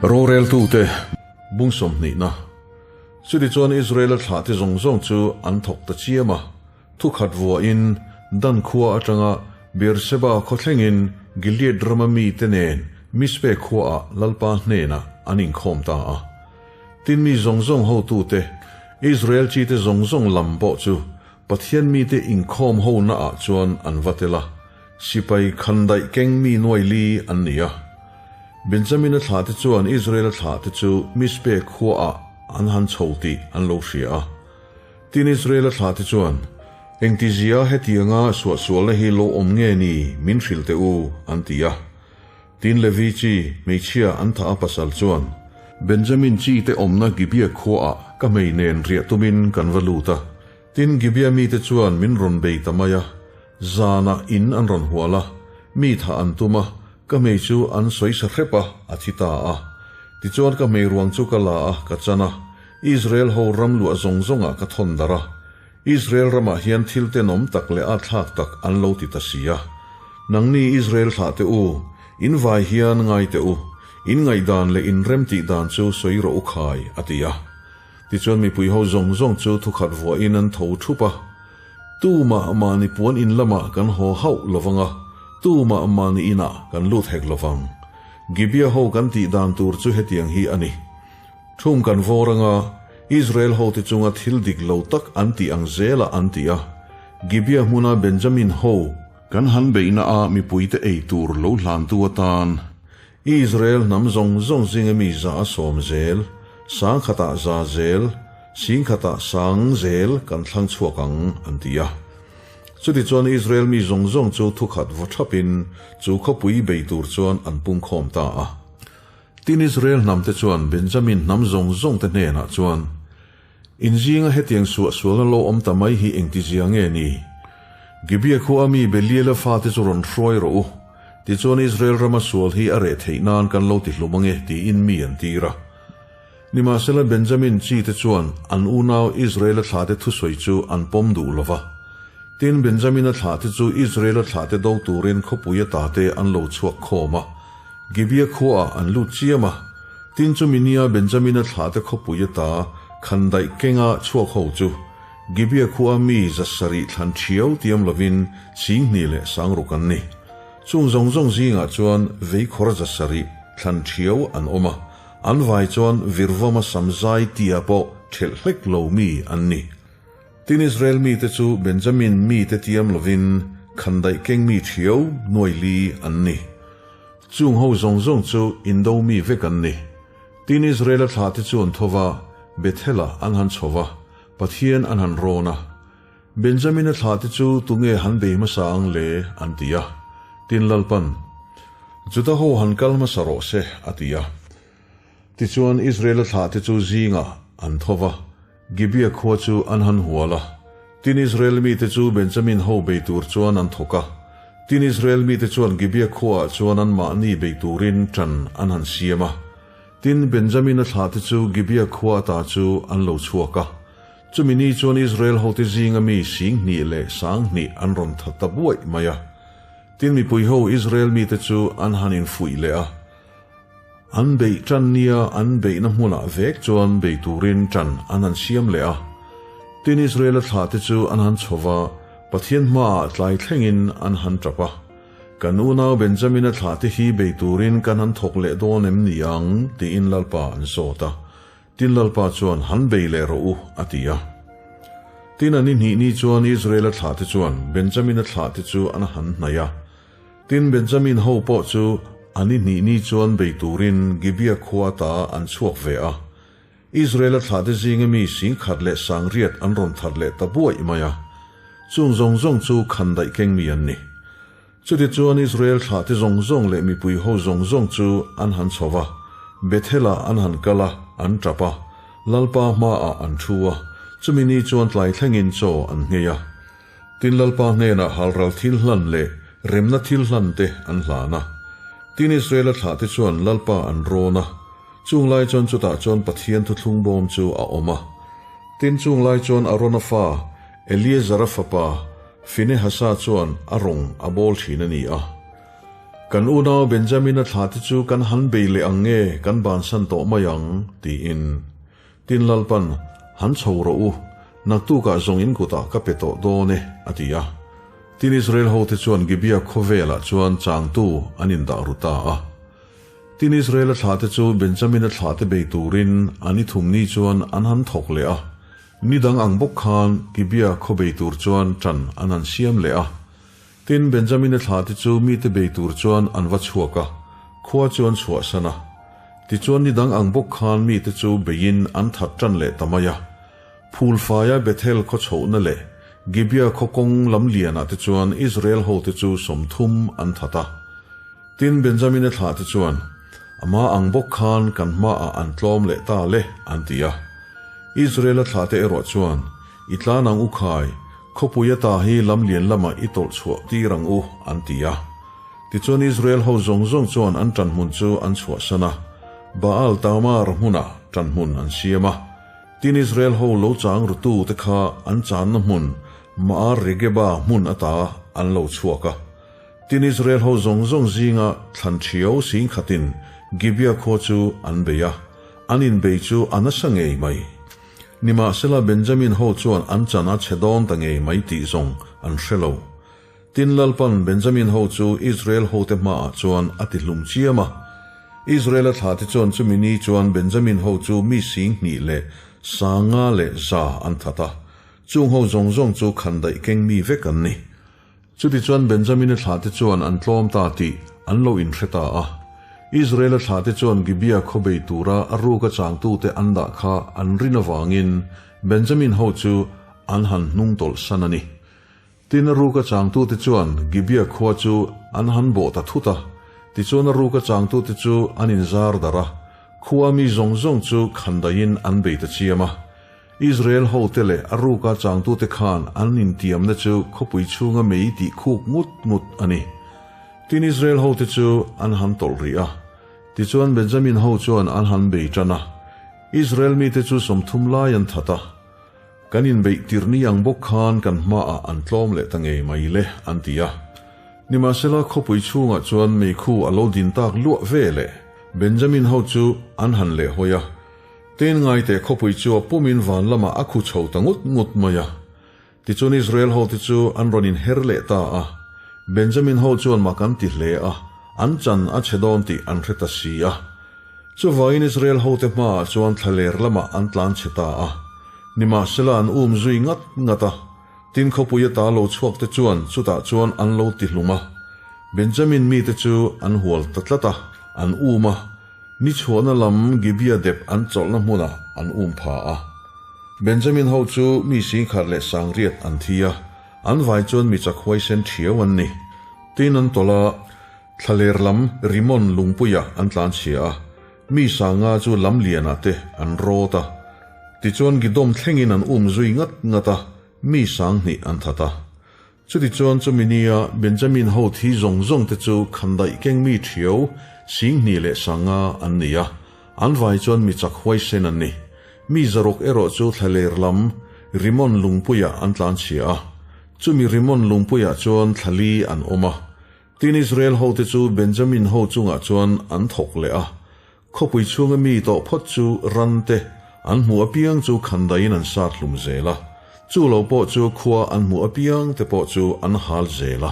Roreltute bung sawmhnihna. Chutichuan Israela thlahte zawng zawng chu an thawk ta chiam a, thukhat vuahin Dan khua atanga Beerseba khaw thlengin Gilead rama mite nen Mizpe khuaah Lalpa hnenah an inkhawm ta a. Tin mi zawng zawng hotute, Israel chite zawng zawng lam pawh chu Pathian mite inkhawm honaah chuan an va tel a, sipai khandaih keng mi nuai li an ni a. Benjamina thlahte chuan Israela thlahte chu Mizpe khuaah an han chho tih an lo hria a. Tin Israela thlahte chuan, Engtizia hetianga suahsualna hi lo awm nge ni min hrilh teh u, an ti a. Tin Levi chi hmeichhia an thah a pasal chuan, Benjamin chi te awmna Gibeah khuaah ka hmei nen riah tumin kan va lut a. Tin Gibeah mite chuan min rawn bei ta mai a, zanah in an rawn hual a, mi thah an tum a, ka hmei chu an sawi sa hrep a, a thi ta a. Tichuan ka hmei ruang chu ka la a, ka chan a, Israel ho ram luah zawng zawngah ka thawn darh a. Israel ramah hian thil tenawm tak leh atthlak tak an lo ti ta si a. Nangni Israel thlah teh u, in vai hian ngai teh u, in ngaihdan leh in remtih dan chu sawi rawh u khai, a ti a. Tichuan mipui ho zawng zawng chu thukhat vuahin an tho thup a. Tumah mahni puan in lamah kan haw hauh lovang a, tumah mahni inah kan lut hek lovang. Gibeah ho kan tih dan tur chu hetiang hi a ni. Thum kan vawr anga Israel hote chunga thil dik lo tak an tih ang zelah an ti a, Gibeah hmuna Benjamin ho kan han beihna a mipuite ei tur lo hlantu atan Israel hnam zawng zawng zinga mi za a sawm zel, sang khatah za zel, sing khatah sang zel kan thlang chhuak ang an ti a. Chutichuan Israel mi zawng zawng chu thukhat vaw thapin chu khawpui bei tur chuan an pungkhawm ta a. Tin Israel hnamte chuan Benjamin hnam zawng zawngte hnenah chuan, In zinga hetiang suahsualna lo awm ta mai hi engtizia nge ni? Gibeah khua mi Beliala fate chu rawn hruai rawh u. Tichuan Israel rama sual hi a reh theih nan kan lo ti hlum ange, tiin mi an tir a. Nimahsela Benjamin chite chuan an unau Israela thlahte thusawi chu an pawm duh lo va. Tin Benjamina thlahte chu Israela thlahte do turin khawpui atate an lo chhuak khawm a. Gibeah khuaah an lut chiam a, tin chumi nia Benjamina thlahte khawpui ata khandaih kenga chhuak ho chu Gibeah khua mi zasarih thlan thiau tiam lovin singhnih leh sangruk an ni. Chung zawng zawng zingah chuan veikhawr zasarih thlan thiau an awm a, an vai chuan virvawma samzai tia pawh thelh hlek lo mi an ni. Tin Israel mite chu Benjamin mite tiam lovin khandaih keng mi thiau nuai li an ni. Chung ho zawng zawng chu indo mi vek an ni. Tin Israela thlahte chu an tho va, Bethel-ah an han chho va, Pathian an han rawn a. Benjamina thlahte chu tunge han bei hmasa ang le? an ti a. Tin Lalpan, Juda ho han kal hmasa rawh se, a ti a. Tichuan Israela thlahte chu zingah an tho va, Gibeah khua chu an han hual a. Tin Israel mite chu Benjamin ho bei tur chuan an thawk a. Tin Israel mite chuan Gibeah khuaah chuan anmahni bei turin ṭan an han siam a. Tin Benjamina thlahte chu Gibeah khua ata chu an lo chhuak a. Chumi ni chuan Israel hote zinga mi singhnih leh sanghnih an rawn tha ta buaih mai a. Tin mipui ho Israel mite chu an han infuih leh a. An beih ṭan nia an beihna hmunah vek chuan bei turin ṭan an han siam leh a. Tin Israela thlahte chu an han chho va, Pathian hmaah tlai thlengin an han ṭap a. Kan unau Benjamina thlahte hi bei turin kan han thawk leh dawn em ni ang? tiin Lalpa an zawt a. Tin Lalpa chuan, Han bei leh rawh u, a ti a. Tin an inhnih ni chuan Israela thlahte chuan Benjamina thlahte chu an han hnaih a. Tin, Benjamin ho pawh chu an i hnih ni chuan bei turin Gibeah khua ta an chhuak ve a. Israela thlahte zinga mi singkhat leh sangriat an rawn that leh ta buaih mai a. Chung zawng zawng chu khandaih keng mi an ni. Chutichuan Israel thlahte zawng zawng leh mipui ho zawng zawng chu an han chho va, Bethel-ah an han kal a, an tap a, Lalpa hmaah an thu a, chumi ni chuan tlai thlengin chaw an nghei a. Tin Lalpa hnenah halral thil hlan leh remna thil hlan te an hlan a. Tin Israela thlahte chuan Lalpa an rawn a, chung lai chuan chutah chuan Pathian thuthlung bawm chu a awm a. Tin chung lai chuan Arona fa Eleazara fapa Finehasa chuan a rawng a bawl thin a ni a. Kan unau Benjamina thlahte chu kan han bei leh ang nge kan bansan tawh mai ang? tiin. Tin Lalpan, Han chho rawh u, naktukah zawng in kutah ka pe tawh dawn e, a ti a. Tin Israel hote chuan Gibeah khawvelah chuan changtu an indah ru ta a. Tin Israela thlahte chu Benjamina thlahte bei turin an i thum ni chuan an han thawk leh a. Ni dang ang bawk khan Gibeah khaw bei tur chuan ṭan an han siam leh a. Tin, Benjamina thlahte chu mite bei tur chuan an va chhuak a, khua chu an chhuahsan a. Tichuan ni dang ang bawk khan mite chu beiin an that ṭan leh ta mai a. Phulfaia Bethel khaw chhohna leh Gibeah khaw kawng lam lianah te chuan Israel hote chu 30 an that a. Tin, Benjamina thlahte chuan, Amah ang bawk khan kan hmaah an tlawm leh ta le, an ti a. Israela thlahte erawh chuan, I tlan ang u khai, khawpui ata hi lam lian lamah i tawlh chhuah tir ang u, an ti a. Tichuan Israel ho zawng zawng chuan an ṭanhmun chu an chhuahsan a, Baal Tamar hmunah ṭanhmun an siam a. Tin Israel ho lo chang rutute kha an channa hmun Ma'ar Regeba hmun ata an lo chhuak a. Tin Israel ho zawng zawng zinga thlan ṭhiau singkhatin Gibeah khua chu an bei a, an inbei chu a nasa ngei mai. Nimahsela Benjamin ho chuan an chan a chhe dawn ta ngei mai tih zawng an hre lo. Tin Lalpan Benjamin ho chu Israel hote hmaah chuan a ti hlum chiam a. Israel-a thlahte chuan chumi ni chuan Benjamin ho chu mi 2000 leh 5100 an that a, chung ho zawng zawng chu khandaih keng mi vek an ni. Chutichuan Benjamina thlahte chuan an tlawm ta tih an lo inhre ta a. Israela thlahte chuan Gibeah khaw bei tura a ruka changtute an dah kha an rin avangin Benjamin ho chu an han hnung tawlh san a ni. Tin a ruka changtute chuan Gibeah khua chu an han bawh ta thut a. Tichuan a ruka changtute chu an inzar darh a, khua mi zawng zawng chu khandaihin an bei ta chiam a. Israel hote leh a ruka changtute khan an intiamna chu khawpui chhunga mei tih khuk ngut ngut a ni. Tin Israel hote chu an han tawlh rih a. Tichuan Benjamin ho chuan an han bei tan a. Israel mite chu 30 lai an that a. Kan inbeih tirni ang bawk khan kan hmaah an tlawm leh ta ngei mai le, an ti a. Nimahsela khawpui chhungah chuan meikhu a lo din tak luah ve leh Benjamin ho chu an han lehhawi a. Tin ngaite khawpui chu a pumin van lamah a khu chho ta ngut ngut mai a. Tichuan Israel hote chu an rawn inher leh ta a. Benjamin ho chuan mak an ti hle a, an chan a chhe dawn tih an hre ta si a. Chuvangin Israel hote hmaah chuan thlaler lamah an tlan chhe ta a. Nimahsela an um zui ngat ngat a. Tin khawpui ata lo chhuak te chuan chutah chuan an lo ti hlum a. Benjamin mite chu an hual ta tlat a, an um a. Ni chhuahna lam Gibeah dep an chawlhna hmunah an um pha a. Benjamin ho chu mi 18,000 an thi a, an vai chuan mi chak huaisen ṭhiau an ni. Tin an tawlh a, thlaler lam Rimon lungpuiah an tlanchhia a, mi 50 chu lam lianah te an rawt a. Tichuan Gidom thlengin an um zui ngat ngat a, mi 2000 an that a. Chutichuan chumi nia Benjamin ho thi zawng zawng te chu khandaih keng mi ṭhiau 20,050 an ni a, an vai chuan mi chak huaisen an ni. Mi 600 erawh chu thlaler lam Rimon lungpuiah an tlanchhia a, chumi Rimon lungpuiah chuan thlali an awm a. Tin Israel hote chu Benjamin ho chungah chuan an thawk leh a, Khawpui chhunga mi tawh phawt chu ran te an hmuh apiang chu khandaiin an sat hlum zel a, chu lo pawh chu khua an hmuh apiang te pawh chu an hal zel a.